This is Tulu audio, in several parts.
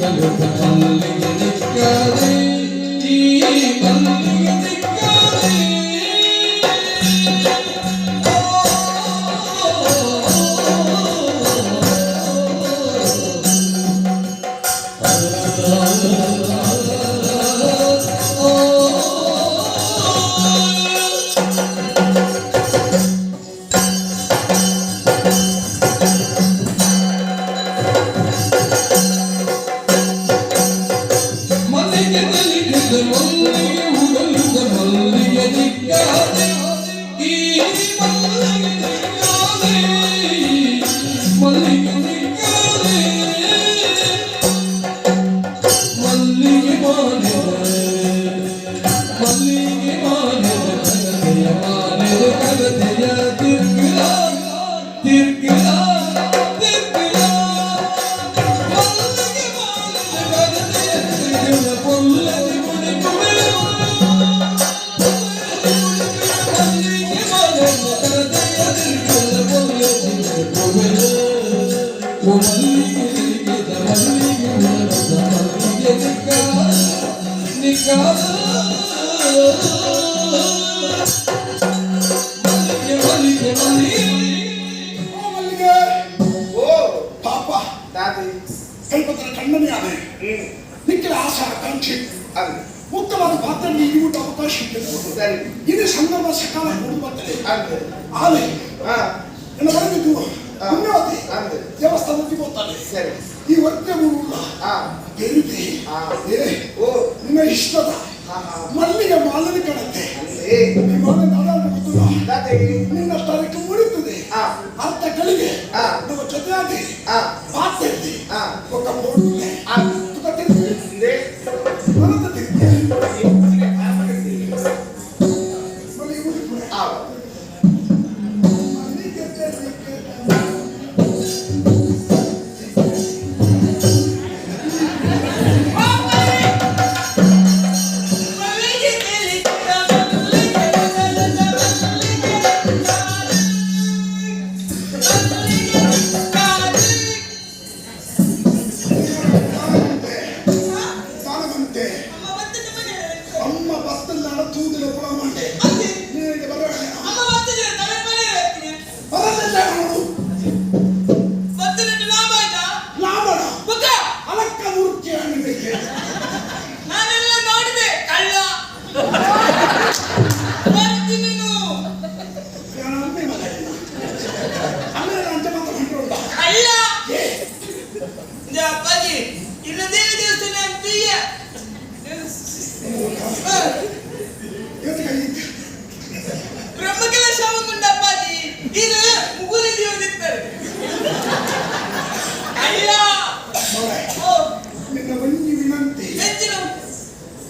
ಉದಲುದ ಮಲ್ಲಿಗೆ ನಿಕ್ಕಾದೆ, ಈ ಮಲ್ಲಿಗೆ ನಿಕ್ಕಾದೆ. ಮಲ್ಲಿಗೆ ತಲಿಗಿದ ಮಲ್ಲಿಗೆ ಉದಲುದ ಮಲ್ಲಿಗೆ ನಿಕ್ಕಾದೆ, ಈ ಮಲ್ಲಿಗೆ ನಿಕ್ಕಾದೆ, ಮಲ್ಲಿಗೆ ನಿಕ್ಕಾದೆ. ಮಲ್ಲಿಗೆ ಮಾನ್ಯದ, ಮಲ್ಲಿಗೆ ಮಾನ್ಯದ ಕನತೆಯ ಮಾನ್ಯದ ಕನತೆಯ ತಿರ್ಗಿಲ ತಿರ್ಗಿಲ ತಿರ್ಗಿಲ. ಮಲ್ಲಿಗೆ ಮಾನ್ಯದ ಕನತೆಯ ತಿರ್ಗಿಲ ಪೊಲ್ಲದಿ ಮುಡಿಪುವೆ. ಮಲ್ಲಿಗೆ ಮಾನ್ಯದ ಕನತೆಯ ತಿರ್ಗಿಲ ಪೊಲ್ಲದಿ ಮುಡಿಪುವೆ. ಓ ಮಲ್ಲಿಗೆ ತಿರುಗಿದ ಮಲ್ಲಿಗೆ ಉಲಗದ ಮಲ್ಲಿಗೆ ನಿಕ್ಕಾದ ನಿಕ್ಕಾದ. ಮಲ್ಲಿಗೆ ಮಲ್ಲಿಗೆ ಮಲ್ಲಿಗೆ. ಓ ಮಲ್ಲಿಗೆ. ಓ. ಪಾಪ. ದಾದಿ. ಕಲ್ಪತ್ರ ಕಣ್ಣನೇ ಆನೆ. ನಿಕ್ಕಿನ ಆಸೆ ಆಕಾಂಕ್ಷೆ ಅದು ಮುಕ್ತವಾದ ಪಾತ್ರ ನೀಡುವ ಅವಕಾಶ ಇತ್ತು. ಸರಿ. ಇದು ಸಂದರ್ಭ ಸಕಾಲ ಕೊಡು ಬರ್ತದೆ. ಅದು ಆಲೆ ಹಾ. ನನ್ನ ಬರಬೇಕು. ಪುಣ್ಯವತಿ. ಅಂದು. ದೇವಸ್ಥಾನಕ್ಕೆ ಹೋಗ್ತಾನೆ. ಸರಿ. ಈ ವರ್ತೆ ಊರುಲ್ಲ. ಹಾ. ದೇವಿದೆ. ಹಾ. ಏ. ಓ. ನಿನ್ನ ಇಷ್ಟದ ಹಾ ಹಾ. ಮಲ್ಲಿಗೆ ಮಾಲನೆ ಕಾಣುತ್ತೆ. ಅಂದೇ. ನಿಮ್ಮ ಮಾಲನೆ ಗೊತ್ತಿಲ್ಲ. ದಾದಿ. ನಿನ್ನ ತರಕ್ಕೆ ಮುಡಿತದೆ. ಹಾ. ಅರ್ಥ ಗಳಿಗೆ. ಹಾ. ನಮ್ಮ ಜೊತೆಯಾಗಿ ಹಾ. ಪಾತ್ರೆ ಹಾ. ಒಕ್ಕ ಬೋರ್ಡ್ ಹಾ. ತುಕ ತಿರುಗಿ. ಅಂದೇ. ಮನದ ತಿರುಗಿ. ಮಲ್ಲಿಗೆ ಮುಡಿಪುರೆ. ಆ. ಮಲ್ಲಿಗೆ ತೆರಿಗೆ. ಮಲ್ಲಿಗೆ ತಿಳಿದ ಮಲ್ಲಿಗೆ ಉದಲದ ಮಲ್ಲಿಗೆ ನಿಕ್ಕಾದೆ, ಮಲ್ಲಿಗೆ ನಿಕ್ಕಾದೆ. ದಾನವಂತೆ. ಅಮ್ಮ ಬತ್ತದ ಮನೆ. ಅಮ್ಮ ಬತ್ತಲ್ಲ ತೂದಿನ ಪುಣ ಮಂಡೆ. ಅದೇ. ನಿನಗೆ ಬರೋಣ. ಅಮ್ಮ ಬತ್ತದ ತಲೆ ಮನೆ ಹೇಳ್ತೀನಿ. ಬರಲಿಲ್ಲ ನೋಡು. ಬತ್ತದ ಲಾಭ ಆಯ್ತಾ? ಲಾಭಣ. ಬುಕ್ಕ. ಅಲಕ್ಕ ಮೂರ್ತಿ ಅನ್ನಬೇಕು. ನಾನೆಲ್ಲ ನೋಡಿದೆ, ಕಳ್ಳ ಬರ್ತೀನಿ ನೀನು. ನಾನು ಅಮ್ಮೆ ಮಗ ಇಲ್ಲ. ಅಮ್ಮೆ ಅಂಚೆ ಮಾತ್ರ ಹೊಂಟುಂಟ. ಕಳ್ಳ. ಏ. ಇದು ಅಪ್ಪಾಜಿ ಇಲ್ಲ, ದೇವಿ ದೇವಸ್ಥಾನ ಅಂತೀಯ. ಇವತ್ತು ಕೈ. ಬ್ರಹ್ಮ ಕೆಲಸ ಒಂದುಂಟು ಅಪ್ಪಾಜಿ, ಇದು ಮುಗುಲಿ ಜೀವದಿರ್ತಾರೆ ಕಳ್ಳ. ಮಗ. ಓ. ನಿನ್ನ ಒಂಜಿ ವಿನಂತಿ. ಹೆಚ್ಚಿನ.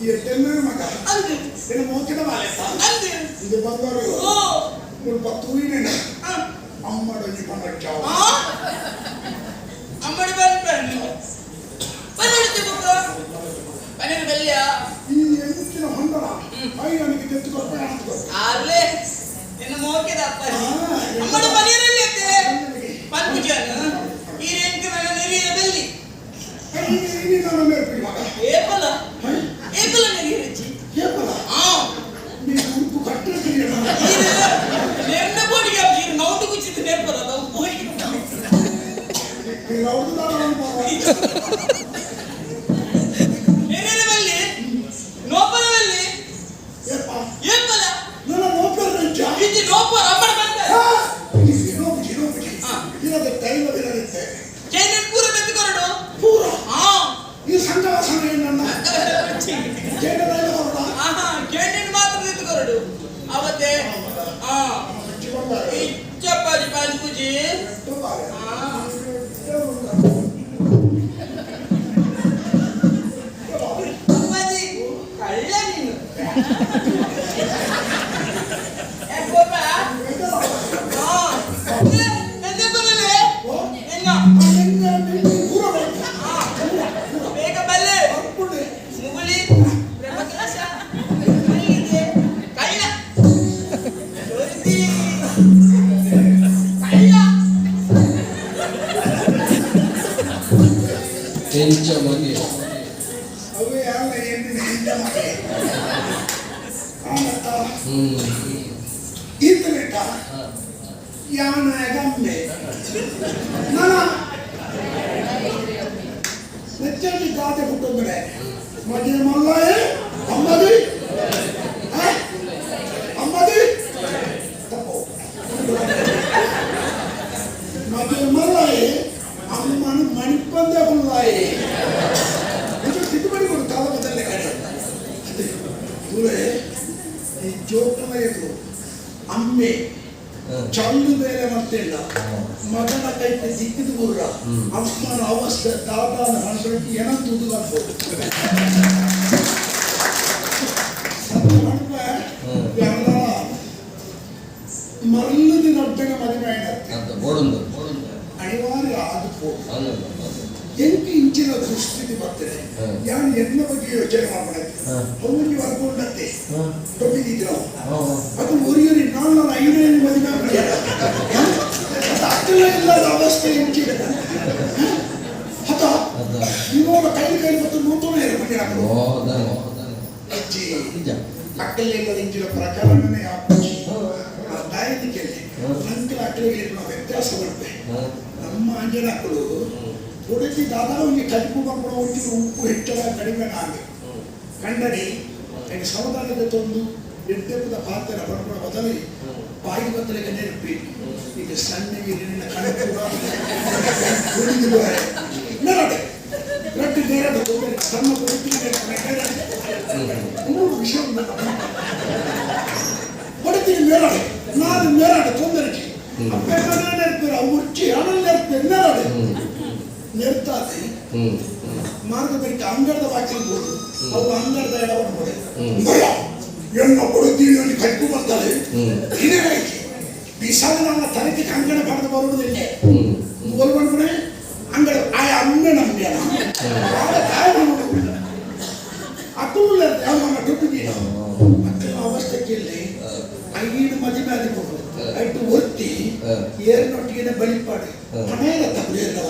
ಈ ಟೆನ್ನರ ಮಗ. ಅಂದು. ನಿನ್ನ ಮೋಕಿನ ಬಾಲೆ. ಅಂದು. ಇದು ಬಂದರು. ಓ. ಮುಲ್ಪ ತೂಯಿನ. ಆ. ಅಮ್ಮಡೊಂಜಿ ಪಂಡಕ್ಕಾವ. ಆ? ಅಮ್ಮಡಿ ಬಂದ್ ಬಂದು ಬುಕ್ಕ ಪನ್ನೀರ್ ಬಲ್ಯ. ಈ ಎಂಚಿನ ಹೊಂಡಣ I ನನಗೆ ತೆತ್ತು ಕೊಪ್ಪ ಅಣತು. ಅಲ್ಲೇ ನಿನ್ನ ಮೋಕೆದ ಅಪ್ಪಾಜಿ. ಆ. ಅಮ್ಮಡ ಪನ್ನೀರಲ್ಲಿ ಐತೆ ಪನ್ಪುಜಾನು ಈ ರೇಂಕ್ ನನ್ನ ನೆರಿಯ ಬೆಲ್ಲಿ. ನೀನು ಮೇಲ್ಪಿಡಿ ಮಗ. ಏಪಲ ಏಪಲ ನೆರಿಯ ರುಚಿ. ಏಪಲ. ಆ. ನೀನು ಉಪ್ಪು ಕಟ್ಟೆ. ನೆರ್ನ ಬೋಡಿಗೆ ಅಪ್ಪ ನೌಟು ಕುಚ್ಚಿದ್ದು ನೆರ್ಪದ ಅದು ಹೋಗಿ. ನೀನು ಅವ್ರದ್ದು ನೆರೆಯ ಬಲ್ಲಿ ನೋಪದ ಬಲ್ಲಿ. ಏಪ. ಏಪಲ. ನನ್ನ ನೋಪರ್ ರಂಜ. ಇದು ನೋಪರ ಅಮ್ಮಡ ಬಂದ. ನೋಪುಜಿ ನೋಪುಜಿ. ಹಾ. ಇಲ್ಲದ ತೈಲ ಇರತ್ತೆ. ಚೈನನ್ ಪೂರ ಬೆತ್ತು ಕೊರಡು. ಪೂರ. ಆ. ಈ ಸಂಘವಾಸನ ನನ್ನ ಜೈನ ತೈಲ ಬರೋಣ. ಆಹಾ, ಕೇಂದ್ರನ್ ಮಾತ್ರ ಬೆತ್ತು ಕೊರಡು ಅವತ್ತೆ ಆ. ಇಚ್ಚಪ್ಪಾಜಿ ಪಾನ್ಪುಜಿ. ಆ. ಅಪ್ಪಾಜಿ ಕಳ್ಳ ನೀನು. ಯಾಕ್ ಕೋಪ? ಆ, ಏ, ನನ್ನ ಕೊಲ್ಲಲೆ? ನಿನ್ನ. ಆ, ಬೇಗ ಬಲ್ಲೆ ಮುಗುಳಿ ಬ್ರಹ್ಮಕಲಶ ಮಲ್ಲಿಗೆ ಕಳ್ಳ ಜೋರಿಸಿ ಕಳ್ಳ. ಎಂಚ ಮಗೆ. ಈತನೇಟ ಯಾನ ಗಮ್ಮೆ ನಾನ ನೆಚ್ಚಲ್ಲಿ ಗಾದೆ ಹುಟ್ಟೊಂದರೆ ಮಜೆ ಮಲ್ಲಾಯೆ ಅಮ್ಮದಿ ಅಮ್ಮದಿ ತಪ್ಪು ಮಜೆ ಮಲ್ಲಾಯೆ ಅಮ್ಮನ ಮಣಿಪಂದೆ ಮಲ್ಲಾಯೆ ಇದು ತಿದ್ದುಪಡಿ ಕೊಡು ಕಾಲ ಬದಲೇ ಕಡೆ ಅದೇ ದೂರೇ ಈ ಜೋಕನ ಎದುರು ಅಮ್ಮೆ ಚಲ್ಲು ಬೇರೆ ಮತ್ತಿಲ್ಲ ಮಗನ ಕೈಗೆ ಸಿಕ್ಕಿದ ಗುರ್ರ ಅಮ್ಮನ ಅವಸ್ಥೆ ದಾದಾನ ಮನಸ್ಸೊಳಗೆ ಏನಂತ ತುದುಗಾಗ್ಬೋದು ಮರಳು ನಡ್ಡಗ ಮದುವೆ ಅಂತ ಬೋಡುಂದು ಬೋಡುಂದು. ಅನಿವಾರ್ಯ ಆದಪೋ ಅಲ್ಲ ಎಂಟು ಇಂಚಿನ ದೃಷ್ಟಿಗೆ ಬರ್ತದೆ ಯಾನು ಎನ್ನ ಬಗ್ಗೆ ಯೋಚನೆ ಮಾಡಕ್ಕೆ ಅವನಿಗೆ ವರ್ಗೊಂಡತ್ತೆ ದೊಡ್ಡದಿದ್ರು ಅದು ಒರಿಯರಿ ನಾನು ನಾನು ಐದನೇ ಮದುವೆ ಆಗ್ಲಿಲ್ಲ. ಅದು ಅಕ್ಕಲ ಇಲ್ಲದ ಅವಸ್ಥೆ ಎಂಚಿನ ಹತ ಇವನ ಕೈ ಕೈ ಮತ್ತು ನೂತನ ಏರ್ಪಟ್ಟಿರ ಅಜ್ಜಿ ನಿಜ. ಅಕ್ಕಲ ಇಲ್ಲದ ಇಂಚಿನ ಪ್ರಕರಣನೇ ಅಪ್ಪಿ ದಾಯದಿಕ್ಕೆಲ್ಲಿ ಅಂಕಲ ಅಕ್ಕಲಿಗೆ ನಾವು ವ್ಯತ್ಯಾಸ ಬರ್ತದೆ. ನಮ್ಮ ಅಂಜನಕ್ಕಳು ಹುಡುಕಿ ದಾದಾ ಒಂದು ಕಡುಬು ಮಕ್ಕಳು ಒಂಚೂರು ಉಪ್ಪು ಹೆಚ್ಚಳ ಕಡಿಮೆ ನಾಗೆ ಕಣ್ಣಡಿ ಎನ್ ಸಮುದಾಯದ ತಂದು ಎಡ್ಡೆಪ್ಪದ ಪಾತ್ರ ಪಡ್ಕೊಳ ಬದಲಿ ಬಾಯಿ ಬತ್ತಲಿಗೆ ನೆನಪಿ ಈಗ ಸಣ್ಣಗೆ ನಿನ್ನ ಕಣ್ಣು ಕುಡಿದು ಬರೆ ನೆರಡೆ ರೊಟ್ಟಿ ನೇರಡೆ ತೊಂದರೆ ಸಣ್ಣ ಕುಡಿದು ನೆರಡೆ ಮೂರು ವಿಷಯ ಹೊಡಿತೀನಿ ಮೇರಡೆ ನಾನು ಮೇರಡೆ ತೊಂದರೆ ಅಪ್ಪ ನೆನಪಿರ ಮುಚ್ಚಿ ಹಣ ನೆನಪಿ ನೆರಡೆ ನೆರ್ತಾದೆ ಮಾರ್ಗದಕ್ಕೆ ಅಂಗಡದ ಬಾಕಿಲ್ಬೋದು ಅವು ಅಂಗಡದ ಎಡವನ್ನು ಕೊಡೆ ಎಣ್ಣ ಕೊಡುತ್ತೀನಿ ಅಲ್ಲಿ ಕಟ್ಟು ಬರ್ತಾರೆ ಇದೇ ಬಿಸಾದ ನನ್ನ ತಲೆಗೆ ಅಂಗಡ ಪಡೆದು ಬರುವುದಿಲ್ಲ ಮೊದಲು ಬಂದ್ಬಿಡೆ ಅಂಗಡ ಆಯ ಅಮ್ಮೆ ನಮ್ಗೆ ತಾಯಿ ನೋಡುವುದಿಲ್ಲ ಅಕ್ಕುಲ್ಲ ಯಾವ ನಮ್ಮ ಟೊಪ್ಪಿಗೆ ಮಕ್ಕಳ ಅವಸ್ಥೆ ಇಲ್ಲಿ ಐದು ಮದುವೆ ಆದಿಕೊಂಡು ಐಟು ಒತ್ತಿ ಏರ್ನೊಟ್ಟಿಗೆ ಬಲಿಪಾಡು ಹಣೆಯ ತಪ್ಪು ಏರ್ನವ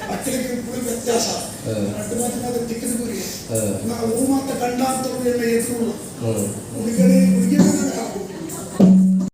ಮಕ್ಕಳಿಗೆ ಕೂಡ ವ್ಯತ್ಯಾಸ ಅಡ್ಡು ಮಾತು ಮಾತ್ರ ತಿಕ್ಕಿದ ಗುರಿ ನಾವು ಮಾತ ಗಂಡ ಅಂತ ಎದುರು ಹುಡುಗಡೆ.